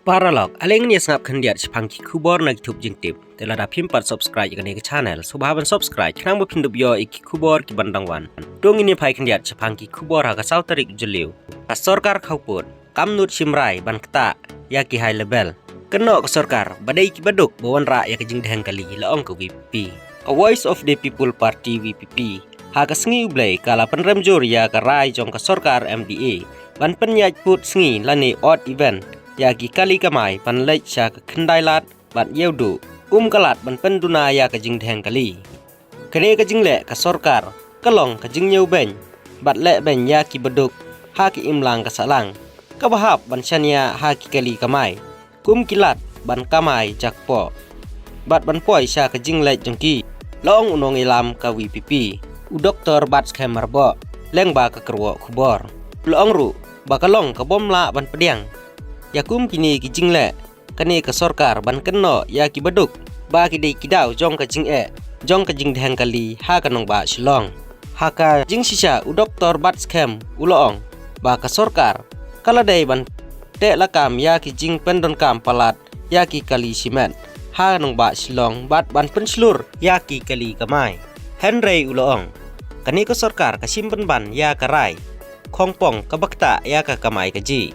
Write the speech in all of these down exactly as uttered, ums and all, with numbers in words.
Paralok, ale ngin ïa sngap khyndiat shaphang ki khubor na ki thup jingtip. Te lada phim pat subscribe ïa kane ka channel, sngewbha ban subscribe khnang ba phin dup ïoh ïa ki khubor ki ban dang wan. To ngin ïa phai khyndiat shaphang ki khubor ha ka saw tarik Jylliew. Ka sorkar khawpud kam nud shim rai ban ktah ïa ki high level. Kynnoh ka sorkar ba dei ki baduk ba wanrah ïa ka jingdheng kali, la ong ka V P P. Ka Voice of the People Party, V P P, ha ka sngi U Blei ka la pynrem jur ïa ka rai jong ka sorkar M D A ban pynïaid pud sngi lane odd even ïa ki kali kamai ban leit sha ka khyndai lad bad ïewduh, kum ka lad ban pynduna ïa ka jingdheng kali. Kane ka jingleh ka sorkar ka long ka jingñiew beiñ bad leh beiñ ïa ki baduk ha ka imlang ka sahlang, kaba hap ban shaniah ha ki kali kamai kum ki lad ban kamai jakpoh bad ban poi sha ka jingleit jong ki, la ong u nongïalam ka V P P, u Doktor Batskhem Myrboh, lyngba ka kyrwoh khubor. La ong ruh ba ka long ka bym lah ban pdiang ïa kum kine ki jingleh kane ka sorkar ban kynnoh ïa ki baduk ba ki dei ki daw jong ka jingeh jong ka jingdheng kali ha ka nongbah Shillong. Ha ka jingshisha, u Doktor Batskhem u la ong ba ka sorkar ka la dei ban teh lakam ïa ki jingpyndonkam palat ïa ki kali shimet ha nongbah Shillong bad ban pynshlur ïa ki kali kamai. Hynrei u la ong, kane ka sorkar ka shim pynban ïa ka rai khongpong kaba ktah ïa ka kamai kajih.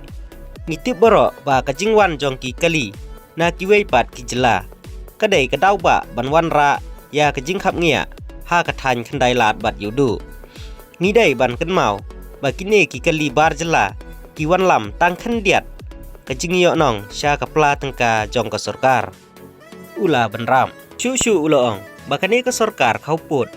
Ngi tip baroh ba ka jingwan jong ki kali na kiwei pat ki jylla ka dei ka daw ba ban wanrah ïa ka jingkhapngiah ha ka thaiñ khyndai lad bad ïewduh. Ngi dei ban kynmaw ba kine ki kali bar jylla ki wanlam tang khyndiat ka jingïohnong sha ka pla tyngka jong ka sorkar, u la bynrap. Shuh shuh u la ong ba kane ka sorkar khawpud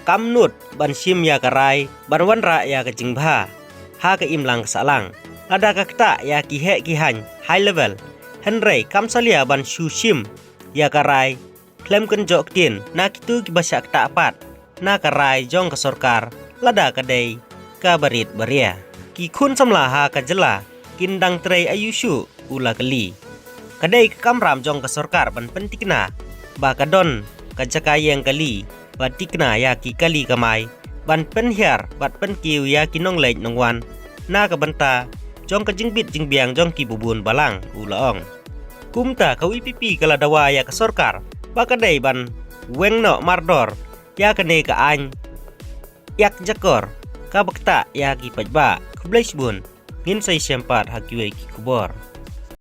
kam nud ban shim ïa ka rai ban wanrah ïa ka jingbha ha ka imlang ka sahlang lada ka ktah ïa ki heh ki haiñ high level. Hynrei kam salia ban shu shim ïa ka rai khlem kynjoh ktien na kito kiba shah ktah pat na ka rai jong ka sorkar lada ka dei ka barit baria. Ki khun samla ha ka jylla kin dang trei aïu shuh, u la kylli. Ka dei ka kamram jong ka sorkar ban pyntikna ba ka don ka jaka ïeng kali ba tikna ïa ki kali kamai ban pynhiar bad pynkiew ïa ki nongleit nongwan na ka bynta jong ka jingbit jingbiang jong ki babun balang, u la ong. Kumta ka V P P ka la dawa ïa ka sorkar ba ka dei ban weng noh mardor ïa kane ka aiñ ïakjakor kaba ktah ïa ki paidbah. Khublei shibun, ngin sa ïashem pat ha kiwei ki khubor.